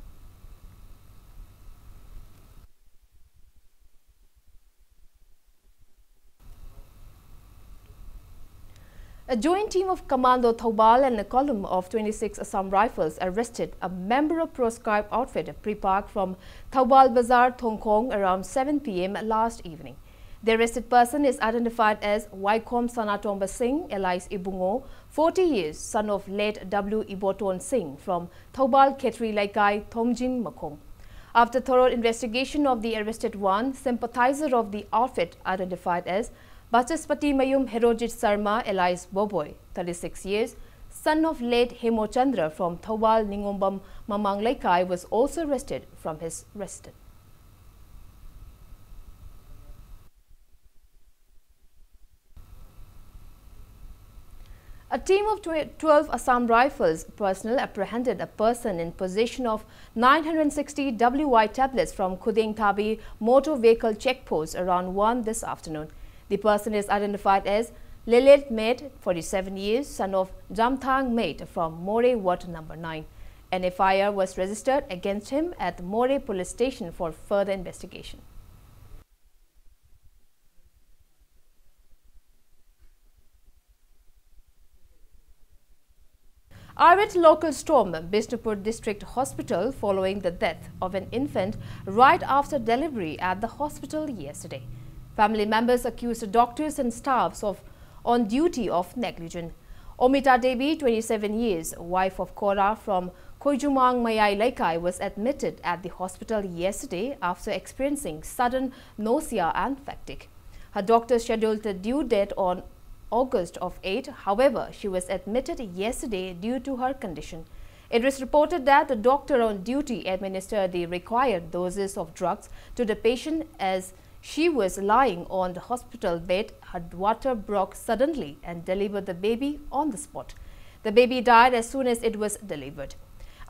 A joint team of Commando Thoubal and a column of twenty-six Assam Rifles arrested a member of proscribed outfit Pripak from Thoubal Bazar, Thongkhong around seven p m last evening. The arrested person is identified as Waikhom Sanatomba Singh, alias Ibungo, forty years, son of late W Iboton Singh from Thoubal Khetri Laikai, Thomjin Makhong. After thorough investigation of the arrested one, sympathizer of the outfit identified as Bachaspati Mayum Herojit Sarma, alias Boboi, thirty-six years, son of late Hemo Chandra from Thoubal Ningombam Mamang Leikai, was also arrested from his residence. A team of twe-, twelve Assam Rifles personnel apprehended a person in possession of nine hundred sixty W Y tablets from Khudeng Thabi motor vehicle check post around one this afternoon. The person is identified as Lelet Med, forty-seven years, son of Jamthang Med from Moreh Ward number nine. An F I R was registered against him at Moreh Police Station for further investigation. Arid local storm Bishnupur District Hospital following the death of an infant right after delivery at the hospital yesterday. Family members accused doctors and staffs of on duty of negligence. Omita Devi, twenty-seven years, wife of Kora from Khoijumang Mayai Leikai, was admitted at the hospital yesterday after experiencing sudden nausea and fatigue. Her doctor scheduled the due date on August of eight. However, she was admitted yesterday due to her condition. It was reported that the doctor on duty administered the required doses of drugs to the patient as she was lying on the hospital bed. Her daughter broke suddenly and delivered the baby on the spot. The baby died as soon as it was delivered.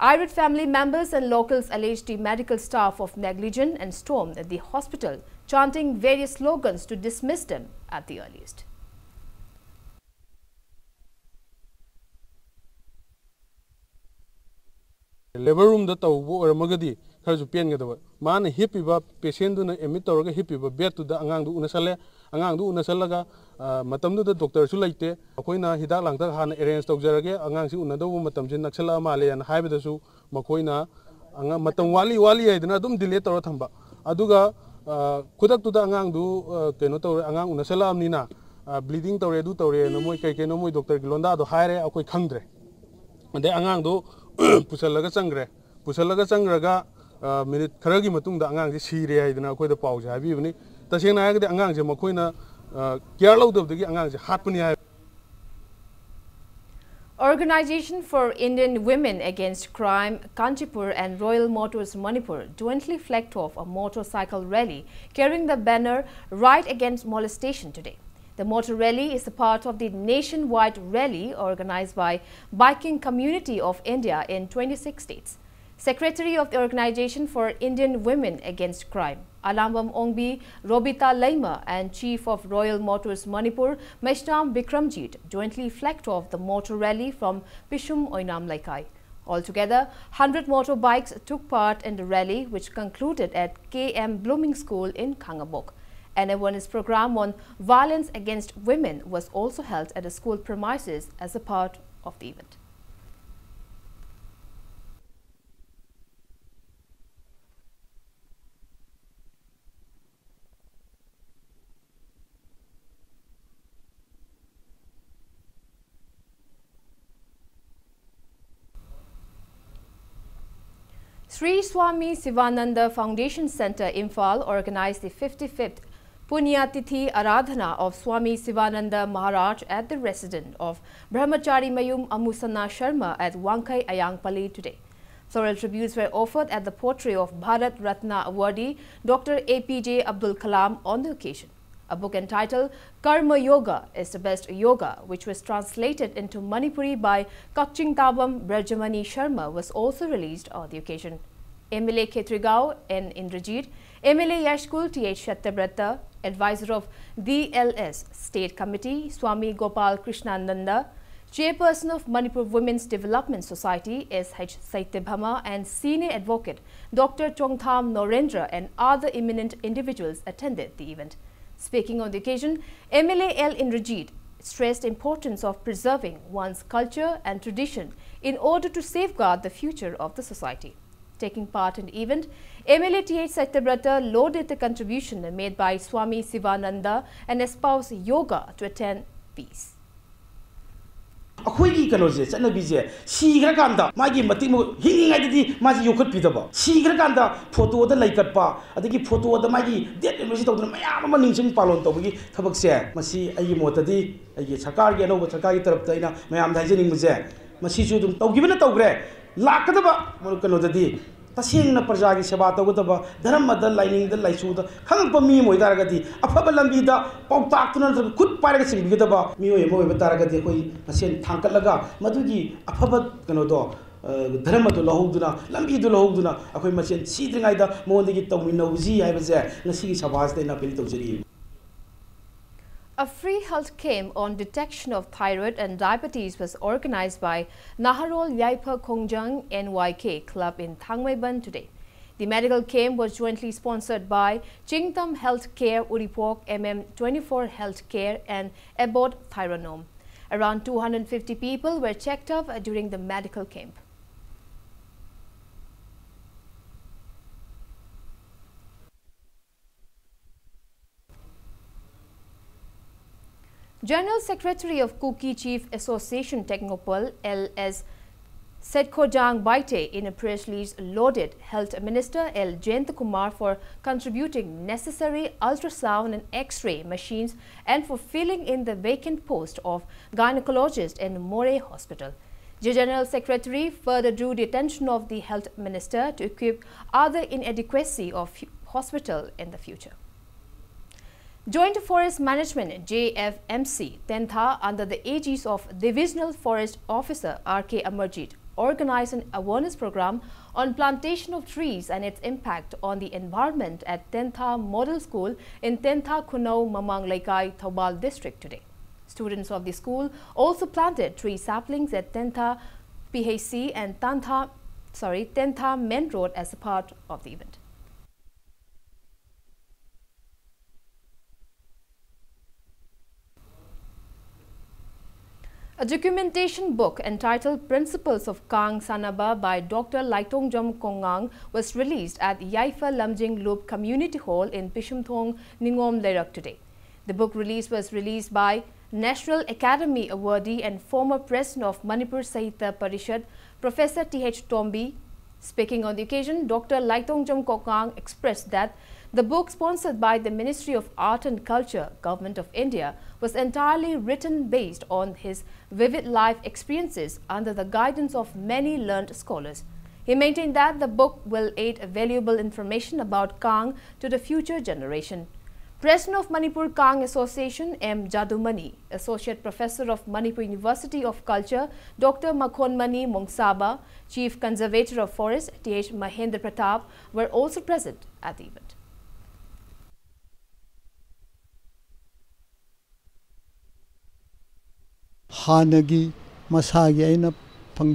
Irate family members and locals alleged the medical staff of negligence and stormed the hospital, chanting various slogans to dismiss them at the earliest. Labor roomꯗ ꯇꯧꯕ ꯑꯣꯏꯔꯝꯃꯒꯗꯤ ꯈꯔꯁꯨ ꯄꯦꯟꯒꯗꯕ꯫ ꯃꯥꯅ ꯍꯤꯞꯄꯤꯕ, patientꯗꯨꯅ admit ꯇꯧꯔꯒ ꯍꯤꯞꯄꯤꯕ bedꯇꯨꯗ ꯑꯉꯥꯡꯗꯨ ꯎꯅꯁꯜꯂꯦ꯫ ꯑꯉꯥꯡꯗꯨ ꯎꯅꯁꯜꯂꯒ, ꯑ, ꯃꯇꯝꯗꯨꯗ doctorꯁꯨ ꯂꯩꯇꯦ꯫ ꯑꯩꯈꯣꯏꯅ ꯍꯤꯗꯥꯛ ꯂꯥꯡꯊꯛ ꯍꯥꯟꯅ arrange ꯇꯧꯖꯔꯒꯦ, ꯑꯉꯥꯡꯁꯤ ꯎꯅꯗꯧꯕ ꯃꯇꯝꯁꯤ ꯅꯛꯁꯜꯂꯛꯑ ꯃꯥꯜꯂꯦꯅ ꯍꯥꯏꯕꯗꯁꯨ ꯃꯈꯣꯏꯅ ꯑꯉꯥꯡ ꯃꯇꯝ ꯋꯥꯠꯂꯤ ꯋꯥꯠꯂꯤ ꯍꯥꯏꯗꯅ ꯑꯗꯨꯝ delay ꯇꯧꯔ ꯊꯝꯕ꯫ ꯑꯗꯨꯒ, ꯑ, ꯈꯨꯗꯛꯇꯨꯗ ꯑꯉꯥꯡꯗꯨ, ꯑ, ꯀꯩꯅꯣ ꯇꯧꯔꯦ, ꯑꯉꯥꯡ ꯎꯅꯁꯜꯂꯛꯑꯕꯅꯤꯅ, ꯑ, bleeding ꯇꯧꯔꯦ, ꯑꯗꯨ ꯇꯧꯔꯦꯅ ꯃꯣꯏ ꯀꯩ ꯀꯩꯅꯣ ꯃꯣꯏ doctorꯒꯤ ꯂꯣꯟꯗꯥꯗꯣ ꯍꯥꯏꯔꯦ, ꯑꯩꯈꯣꯏ ꯈꯪꯗ꯭ꯔꯦ꯫ ꯑꯗꯩ ꯑꯉꯥꯡꯗꯣ ꯄꯨꯁꯜꯂꯒ ꯆꯪꯈ꯭ꯔꯦ꯫ ꯄꯨꯁꯜꯂꯒ ꯆꯪꯈ꯭ꯔꯒ, ꯑ, minute ꯈꯔꯒꯤ ꯃꯇꯨꯡꯗ ꯑꯉꯥꯡꯁꯦ ꯁꯤꯔꯦ ꯍꯥꯏꯗꯅ ꯑꯩꯈꯣꯏꯗ ꯄꯥꯎꯁꯦ ꯍꯥꯏꯕꯤꯕꯅꯤ꯫ ꯇꯁꯦꯡꯅ ꯍꯥꯏꯔꯒꯗꯤ ꯑꯉꯥꯡꯁꯦ ꯃꯈꯣꯏꯅ, ꯑ, care ꯂꯧꯗꯕꯗꯒꯤ ꯑꯉꯥꯡꯁꯦ ꯍꯥꯠꯄꯅꯤ ꯍꯥꯏ꯫ Organization for Indian Women Against Crime, Kanchipur and Royal Motors Manipur jointly flagged off a motorcycle rally carrying the banner Right Against Molestation today. The motor rally is a part of the nationwide rally organized by Biking Community of India in twenty-six states. Secretary of the Organization for Indian Women Against Crime, Alambam Ongbi Robita Leima, and Chief of Royal Motors Manipur, Meshnam Bikramjit, jointly flagged off the motor rally from Pishum Oinam Laikai. Altogether, hundred motorbikes took part in the rally, which concluded at K M Blooming School in Khangabok. An awareness program on violence against women was also held at the school premises as a part of the event. Sri Swami Sivananda Foundation Centre, Imphal, organized the fifty-fifth Punyatithi Aradhana of Swami Sivananda Maharaj at the residence of Brahmachari Mayum Amusana Sharma at Wangkhei Ayangpalli today. Floral tributes were offered at the portrait of Bharat Ratna awardee Doctor A P J Abdul Kalam on the occasion. A book entitled Karma Yoga is the Best Yoga, which was translated into Manipuri by Kakching Tabam Brajamani Sharma, was also released on the occasion. M L A Khetrigao N Indrajit, M L A Yashkul T H Satyabrata, advisor of D L S State Committee, Swami Gopal Krishnananda, chairperson of Manipur Women's Development Society, S H Saityabhama, and senior advocate Doctor Chongtham Norendra and other eminent individuals attended the event. Speaking on the occasion, M L A L Indrajit stressed importance of preserving one's culture and tradition in order to safeguard the future of the society. Taking part in the event, M L A T H Satyabrata lauded the contribution made by Swami Sivananda and espoused yoga to attain peace. ꯑꯩꯈꯣꯏꯒꯤ ꯀꯩꯅꯣꯁꯦ, ꯆꯠꯅꯕꯤꯁꯦ, ꯁꯤꯈ꯭ꯔꯀꯥꯟꯗ ꯃꯥꯒꯤ ꯃꯇꯤꯛ ꯃꯒꯨꯟ, ꯍꯤꯡꯉꯤꯉꯩꯗꯗꯤ ꯃꯥꯁꯦ ꯌꯣꯛꯈꯠꯄꯤꯗꯕ, ꯁꯤꯈ꯭ꯔꯀꯥꯟꯗ ꯐꯣꯇꯣꯗ ꯂꯩꯀꯠꯄ, ꯑꯗꯒꯤ ꯐꯣꯇꯣꯗ ꯃꯥꯒꯤ death anniversary ꯇꯧꯗꯅ ꯃꯌꯥꯝ ꯑꯃ ꯅꯤꯡꯁꯤꯡ ꯄꯥꯂꯣꯟ ꯇꯧꯕꯒꯤ ꯊꯕꯛꯁꯦ, ꯃꯁꯤ ꯑꯩꯒꯤ ꯃꯣꯠꯇꯗꯤ, ꯑꯩꯒꯤ ꯁꯔꯀꯥꯔꯒꯤ, ꯑꯅꯧꯕ ꯁꯔꯀꯥꯔꯒꯤ ꯇꯔꯞꯇ ꯑꯩꯅ ꯃꯌꯥꯝꯗ ꯍꯥꯏꯖꯅꯤꯡꯕꯁꯦ, ꯃꯁꯤꯁꯨ ꯑꯗꯨꯝ ꯇꯧꯈꯤꯕꯅ ꯇꯧꯈ꯭ꯔꯦ, ꯂꯥꯛꯀꯗꯕ ꯀꯩꯅꯣꯗꯗꯤ ꯇꯁꯦꯡꯅ ꯄ꯭ꯔꯖꯥꯒꯤ ꯁꯦꯕꯥ ꯇꯧꯒꯗꯕ, ꯙꯔꯃꯗ, ꯂꯥꯏꯅꯤꯡꯗ, ꯂꯥꯏꯁꯨꯗ ꯈꯪꯉꯛꯄ ꯃꯤ ꯑꯃ ꯑꯣꯏꯇꯥꯔꯒꯗꯤ, ꯑꯐꯕ ꯂꯝꯕꯤꯗ ꯄꯥꯎꯇꯥꯛꯇꯨꯅ ꯅꯠꯇ꯭ꯔꯒ ꯈꯨꯠ ꯄꯥꯏꯔꯒ ꯆꯤꯡꯕꯤꯒꯗꯕ ꯃꯤꯑꯣꯏ ꯑꯃ ꯑꯣꯏꯕ ꯇꯥꯔꯒꯗꯤ, ꯑꯩꯈꯣꯏ ꯃꯁꯦꯟ ꯊꯥꯡꯒꯠꯂꯒ ꯃꯗꯨꯒꯤ ꯑꯐꯕ ꯀꯩꯅꯣꯗꯣ, ꯑ, ꯙꯔꯃꯗꯨ ꯂꯧꯍꯧꯗꯨꯅ, ꯂꯝꯕꯤꯗꯨ ꯂꯧꯍꯧꯗꯨꯅ, ꯑꯩꯈꯣꯏ ꯃꯁꯦꯟ ꯁꯤꯗ꯭ꯔꯤꯉꯩꯗ ꯃꯉꯣꯟꯗꯒꯤ ꯇꯧꯃꯤꯟꯅꯧꯁꯤ ꯍꯥꯏꯕꯁꯦ ꯉꯁꯤꯒꯤ ꯁꯚꯥꯁꯤꯗ ꯑꯩꯅ ꯑꯄꯤꯜ ꯇꯧꯖꯔꯤ꯫ A free health camp on detection of thyroid and diabetes was organized by Naharol Yaifa Khongjang N Y K Club in Thangmeiban today. The medical camp was jointly sponsored by Chingtam Healthcare, Uripok M M twenty-four Healthcare, and Abbott Thyronome. Around two hundred fifty people were checked up during the medical camp. General Secretary of Kuki Chief Association Technopol, L S Setkhojang Baite, in a press release, lauded Health Minister L Jayantakumar for contributing necessary ultrasound and X-ray machines and for filling in the vacant post of gynecologist in Moreh Hospital. The General Secretary further drew the attention of the Health Minister to equip other inadequacy of hospital in the future. Joint Forest Management, J F M C, Tentha, under the aegis of Divisional Forest Officer R K Amarjit, organized an awareness program on plantation of trees and its impact on the environment at Tentha Model School in Tentha Khunau Mamang Leikai, Thoubal District today. Students of the school also planted tree saplings at Tentha P H C and Tantha, sorry, Tentha Main Road as a part of the event. A documentation book entitled Principles of Kang Sanaba by Doctor Laitongjam Kongang was released at Yaifa Lamjing Loop Community Hall in Pishumthong, Ningom Leirak today. The book release was released by National Academy awardee and former president of Manipur Sahitya Parishad, Professor T H Tombi. Speaking on the occasion, Doctor Laitongjam Kongang expressed that the book, sponsored by the Ministry of Art and Culture, Government of India, was entirely written based on his vivid life experiences under the guidance of many learned scholars. He maintained that the book will aid valuable information about Kang to the future generation. President of Manipur Kang Association, M Jadumani, Associate Professor of Manipur University of Culture, Doctor Makhonmani Mongsaba, Chief Conservator of Forest, T H Mahendra Pratap, were also present at the event. ꯍꯥꯟꯅꯒꯤ ꯃꯁꯥꯒꯤ ꯑꯩꯅ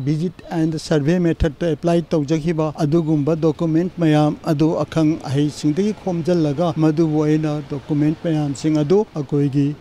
visit and survey methodꯇ apply ꯇꯧꯖꯈꯤꯕ ꯑꯗꯨꯒꯨꯝꯕ document ꯃꯌꯥꯝ ꯑꯗꯨ ꯑꯈꯪ ꯑꯍꯩꯁꯤꯡꯗꯒꯤ ꯈꯣꯝꯖꯤꯜꯂꯒ ꯃꯗꯨꯕꯨ ꯑꯩꯅ document ꯃꯌꯥꯝꯁꯤꯡ ꯑꯗꯨ ꯑꯩꯈꯣꯏꯒꯤ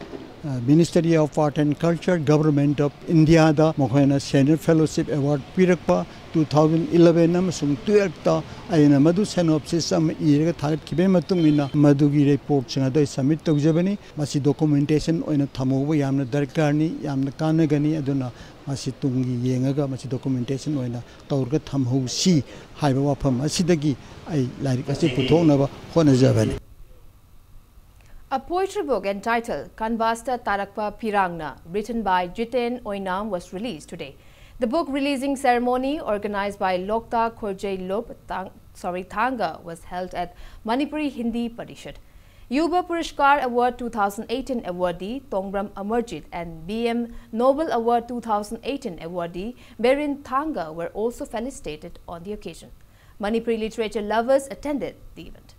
Ministry of Art and Culture, Government of Indiaꯗ ꯃꯈꯣꯏꯅ Senior Fellowship Award ꯄꯤꯔꯛꯄ ꯇꯨ ꯊꯥꯎꯖꯟ ꯏꯂꯚꯦꯟ ꯑꯃꯁꯨꯡ ꯇꯨꯌꯦꯜꯐꯇ ꯑꯩꯅ ꯃꯗꯨ synopsis ꯑꯃ ꯏꯔꯒ ꯊꯥꯒꯠꯈꯤꯕꯒꯤ ꯃꯇꯨꯡ ꯏꯟꯅ ꯃꯗꯨꯒꯤ ꯔꯤꯄꯣꯔꯠꯁꯤꯡ ꯑꯗꯨ ꯑꯩ ꯁꯕꯃꯤꯠ ꯇꯧꯖꯕꯅꯤ꯫ ꯃꯁꯤ ꯗꯣꯀꯨꯃꯦꯟꯇꯦꯁꯟ ꯑꯣꯏꯅ ꯊꯝꯍꯧꯕ ꯌꯥꯝꯅ ꯗꯔꯀꯥꯔꯅꯤ, ꯌꯥꯝꯅ ꯀꯥꯟꯅꯒꯅꯤ꯫ ꯑꯗꯨꯅ ꯃꯁꯤ ꯇꯨꯡꯒꯤ ꯌꯦꯡꯉꯒ ꯃꯁꯤ ꯗꯣꯀꯨꯃꯦꯟꯇꯦꯁꯟ ꯑꯣꯏꯅ ꯇꯧꯔꯒ ꯊꯝꯍꯧꯁꯤ ꯍꯥꯏꯕ ꯋꯥꯐꯝ ꯑꯁꯤꯗꯒꯤ ꯑꯩ ꯂꯥꯏꯔꯤꯛ ꯑꯁꯤ ꯄꯨꯊꯣꯛꯅꯕ ꯍꯣꯠꯅꯖꯕꯅꯤ꯫ A poetry book entitled Kanvasta Tarakpa Pirangna, written by Jiten Oinam, was released today. The book releasing ceremony, organized by Lokta Khorjei Lop Tang, sorry, Thanga, was held at Manipuri Hindi Parishad. Yuba Purishkar Award two thousand eighteen awardee Tongbram Amarjit and B M Noble Award two thousand eighteen awardee Berin Thanga were also felicitated on the occasion. Manipuri literature lovers attended the event.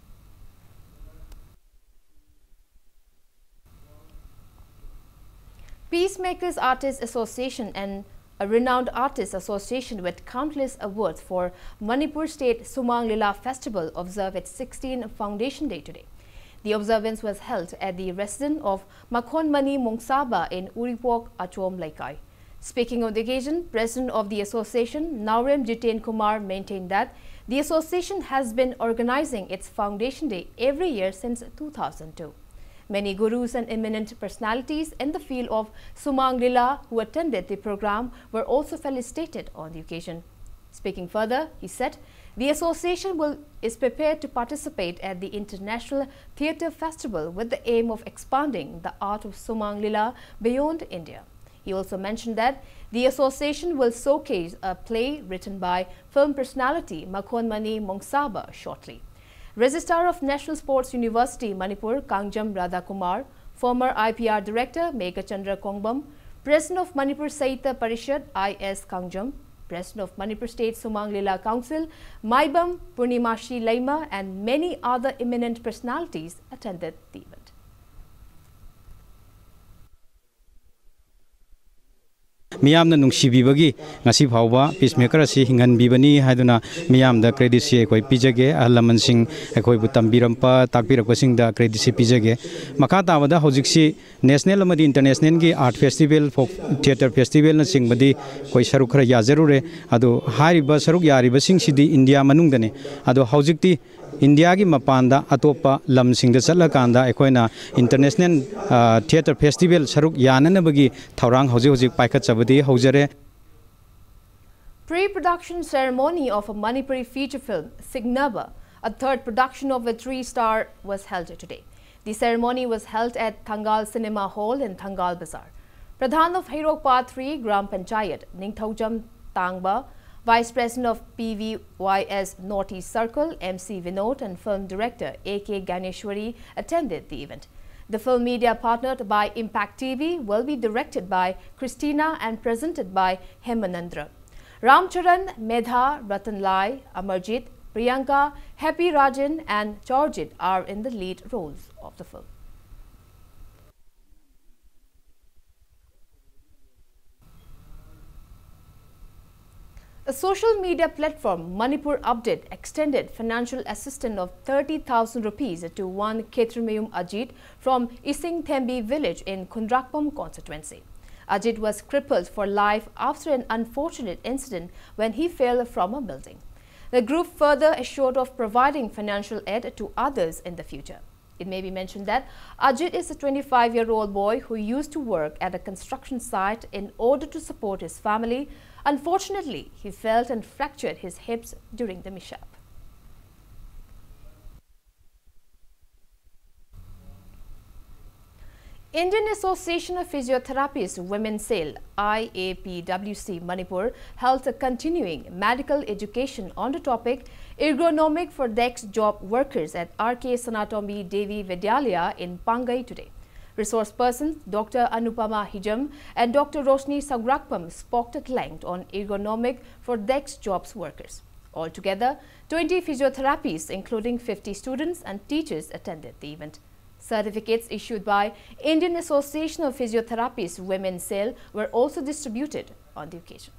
Peacemakers Artists Association and a renowned artists association with countless awards for Manipur State Sumang Lila Festival observed its sixteenth Foundation Day today. The observance was held at the residence of Makhonmani Mongsaba in Uripok, Achom Laikai. Speaking on the occasion, President of the Association, Naorem Jiten Kumar, maintained that the association has been organizing its Foundation Day every year since two thousand two. Many gurus and eminent personalities in the field of Sumang Lila who attended the program were also felicitated on the occasion. Speaking further, he said, the association will, is prepared to participate at the International Theatre Festival with the aim of expanding the art of Sumang Lila beyond India. He also mentioned that the association will showcase a play written by film personality Makhonmani Mongsaba shortly. Registrar of National Sports University Manipur, Kangjam Radhakumar, former I P R Director Meghachandra Kongbam, President of Manipur Sahitya Parishad, I S Kangjam, President of Manipur State Sumang Lila Council, Maibam Purnimashi Leima, and many other eminent personalities attended the event. ꯃꯤꯌꯥꯝꯅ ꯅꯨꯡꯁꯤꯕꯤꯕꯒꯤ ꯉꯁꯤ ꯐꯥꯎꯕ peacemaker ꯑꯁꯤ ꯍꯤꯡꯍꯟꯕꯤꯕꯅꯤ ꯍꯥꯏꯗꯨꯅ ꯃꯤꯌꯥꯝꯗ ꯀ꯭ꯔꯦꯗꯤꯠꯁꯤ ꯑꯩꯈꯣꯏ ꯄꯤꯖꯒꯦ꯫ ꯑꯍꯜ ꯂꯃꯟꯁꯤꯡ ꯑꯩꯈꯣꯏꯕꯨ ꯇꯝꯕꯤꯔꯝꯕ, ꯇꯥꯛꯄꯤꯔꯛꯄꯁꯤꯡꯗ ꯀ꯭ꯔꯦꯗꯤꯠꯁꯤ ꯄꯤꯖꯒꯦ꯫ ꯃꯈꯥ ꯇꯥꯕꯗ ꯍꯧꯖꯤꯛꯁꯤ ꯅꯦꯁꯅꯦꯜ ꯑꯃꯗꯤ ꯏꯟꯇꯔꯅꯦꯁꯅꯦꯜꯒꯤ ꯑꯥꯔꯠ ꯐꯦꯁꯇꯤꯚꯦꯜ, ꯐꯣꯛ ꯊꯤꯌꯦꯇꯔ ꯐꯦꯁꯇꯤꯚꯦꯜꯅꯆꯤꯡꯕꯗꯤ ꯑꯩꯈꯣꯏ ꯁꯔꯨꯛ ꯈꯔ ꯌꯥꯖꯔꯨꯔꯦ꯫ ꯑꯗꯨ ꯍꯥꯏꯔꯤꯕ ꯁꯔꯨꯛ ꯌꯥꯔꯤꯕꯁꯤꯡꯁꯤꯗꯤ ꯏꯟꯗꯤꯌꯥ ꯃꯅꯨꯡꯗꯅꯤ꯫ ꯑꯗꯣ ꯍꯧꯖꯤꯛꯇꯤ ꯏꯟꯗꯤꯌꯥꯒꯤ ꯃꯄꯥꯟꯗ ꯑꯇꯣꯞꯄ ꯂꯝꯁꯤꯡꯗ ꯆꯠꯂꯀꯥꯟꯗ ꯑꯩꯈꯣꯏꯅ ꯏꯟꯇꯔꯅꯦꯁꯅꯦꯜ, ꯑ, ꯊꯤꯌꯦꯇꯔ ꯐꯦꯁꯇꯤꯚꯦꯜ ꯁꯔꯨꯛ ꯌꯥꯅꯅꯕꯒꯤ ꯊꯧꯔꯥꯡ ꯍꯧꯖꯤꯛ ꯍꯧꯖꯤꯛ ꯄꯥꯏꯈꯠꯆꯕꯗꯤ ꯍꯧꯖꯔꯦ꯫ Pre-production ceremony of a Manipuri feature film, Signaba, a third production of a three-star, was held today. The ceremony was held at Thangal Cinema Hall in Thangal Bazar. Pradhan of Heirok Part three, Gram Panchayat, Ningthoujam Tangba, Vice President of P V Y S Northeast Circle, M C Vinod, and film director A K Ganeshwari attended the event. The film, media partnered by Impact T V, will be directed by Christina and presented by Hemanandra. Ramcharan, Medha, Ratan Lai, Amarjit, Priyanka, Happy Rajan, and Chorjit are in the lead roles of the film. A social media platform, Manipur Update, extended financial assistance of thirty thousand rupees to one Khetremiyum Ajit from Ising Thembi village in Khundrakpam constituency. Ajit was crippled for life after an unfortunate incident when he fell from a building. The group further assured of providing financial aid to others in the future. It may be mentioned that Ajit is a twenty-five-year-old boy who used to work at a construction site in order to support his family. Unfortunately, he fell and fractured his hips during the mishap. Indian Association of Physiotherapists Women Cell, I A P W C Manipur, held a continuing medical education on the topic Ergonomic for Desk Job Workers at R K Sanatombi Devi Vidyalaya in Pangai today. Resource persons Doctor Anupama Hijam and Doctor Roshni Sangrakpam spoke at length on ergonomic for desk jobs workers. Altogether, twenty physiotherapists, including fifty students and teachers, attended the event. Certificates issued by Indian Association of Physiotherapists Women Cell were also distributed on the occasion.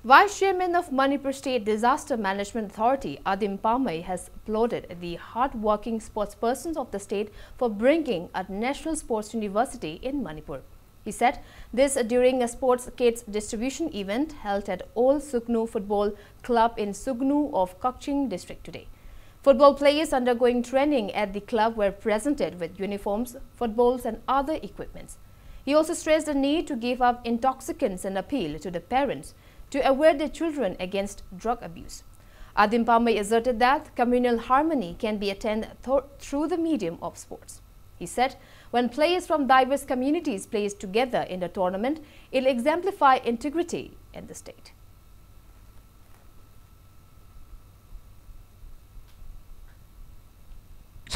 Vice Chairman of Manipur State Disaster Management Authority, Adim Pamei, has applauded the hard-working sportspersons of the state for bringing a national sports university in Manipur. He said this during a sports kits distribution event held at Old Sugnu Football Club in Sugnu of Kakching district today. Football players undergoing training at the club were presented with uniforms, footballs and other equipments. He also stressed the need to give up intoxicants and appeal to the parents to aware their children against drug abuse. Adim Pamei asserted that communal harmony can be attained th- through the medium of sports. He said, when players from diverse communities play together in the tournament, it exemplifies integrity in the state.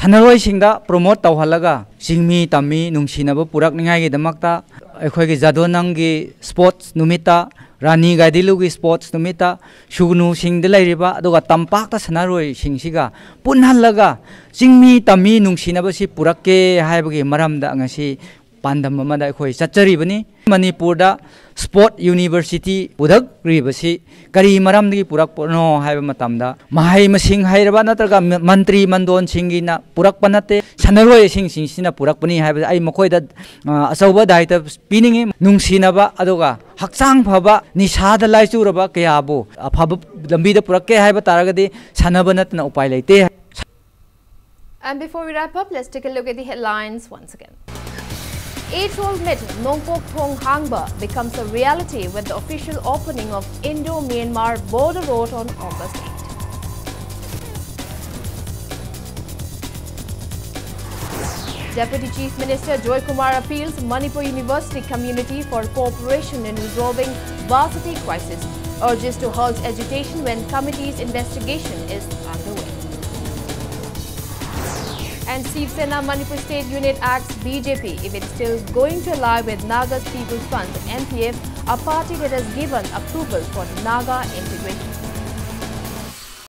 ꯁꯥꯟꯅꯔꯣꯏꯁꯤꯡꯗ promote ꯇꯧꯍꯜꯂꯒ ꯆꯤꯡꯃꯤ ꯇꯝꯃꯤ ꯅꯨꯡꯁꯤꯅꯕ ꯄꯨꯔꯛꯅꯤꯉꯥꯏꯒꯤꯗꯃꯛꯇ ꯑꯩꯈꯣꯏꯒꯤ ꯖꯥꯗꯣꯅꯪꯒꯤ sports ꯅꯨꯃꯤꯠꯇ, ꯔꯥꯅꯤ ꯒꯥꯏꯗꯤꯟꯂꯤꯌꯨꯒꯤ sports ꯅꯨꯃꯤꯠꯇ ꯁꯨꯒꯅꯨꯁꯤꯡꯗ ꯂꯩꯔꯤꯕ ꯑꯗꯨꯒ ꯇꯝꯄꯥꯛꯇ ꯁꯥꯟꯅꯔꯣꯏꯁꯤꯡꯁꯤꯒ ꯄꯨꯟꯍꯜꯂꯒ ꯆꯤꯡꯃꯤ ꯇꯝꯃꯤ ꯅꯨꯡꯁꯤꯅꯕꯁꯤ ꯄꯨꯔꯛꯀꯦ ꯍꯥꯏꯕꯒꯤ ꯃꯔꯝꯗ ꯉꯁꯤ ꯄꯥꯟꯗꯝ ꯑꯃꯗ ꯑꯩꯈꯣꯏ ꯆꯠꯆꯔꯤꯕꯅꯤ꯫ ꯃꯅꯤꯄꯨꯔꯗ ꯁ꯭ꯄꯣꯔꯠ ꯌꯨꯅꯤꯚꯔꯁꯤꯇꯤ ꯄꯨꯊꯛꯂꯤꯕꯁꯤ ꯀꯔꯤ ꯃꯔꯝꯗꯒꯤ ꯄꯨꯔꯛꯄꯅꯣ ꯍꯥꯏꯕ ꯃꯇꯝꯗ ꯃꯍꯩ ꯃꯁꯤꯡ ꯍꯩꯔꯕ ꯅꯠꯇ꯭ꯔꯒ ꯃ- ꯃꯟꯇ꯭ꯔꯤ ꯃꯟꯗꯣꯟꯁꯤꯡꯒꯤꯅ ꯄꯨꯔꯛꯄ ꯅꯠꯇꯦ, ꯁꯥꯟꯅꯔꯣꯏꯁꯤꯡꯁꯤꯡꯁꯤꯅ ꯄꯨꯔꯛꯄꯅꯤ ꯍꯥꯏꯕꯗ ꯑꯩ ꯃꯈꯣꯏꯗ ꯑ, ꯑꯆꯧꯕ ꯗꯥꯏꯇ ꯄꯤꯅꯤꯡꯏ꯫ ꯅꯨꯡꯁꯤꯅꯕ ꯑꯗꯨꯒ ꯍꯛꯆꯥꯡ ꯐꯕ, ꯅꯤꯁꯥꯗ ꯂꯥꯏꯆꯨꯔꯕ ꯀꯌꯥꯕꯨ ꯑꯐꯕ ꯂꯝꯕꯤꯗ ꯄꯨꯔꯛꯀꯦ ꯍꯥꯏꯕ ꯇꯥꯔꯒꯗꯤ ꯁꯥꯟꯅꯕ ꯅꯠꯇꯅ ꯎꯄꯥꯏ ꯂꯩꯇꯦ꯫ And before we wrap up, let's take a look at the headlines once again. Age-old myth Nongpok Thong Hangba becomes a reality with the official opening of Indo-Myanmar border road on August eighth. Deputy Chief Minister Joy Kumar appeals Manipur University community for cooperation in resolving varsity crisis, urges to halt agitation when committee's investigation is underway. And Shiv Sena Manipur State Unit asks B J P if it's still going to ally with Naga People's Front, N P F, a party that has given approval for Naga integration.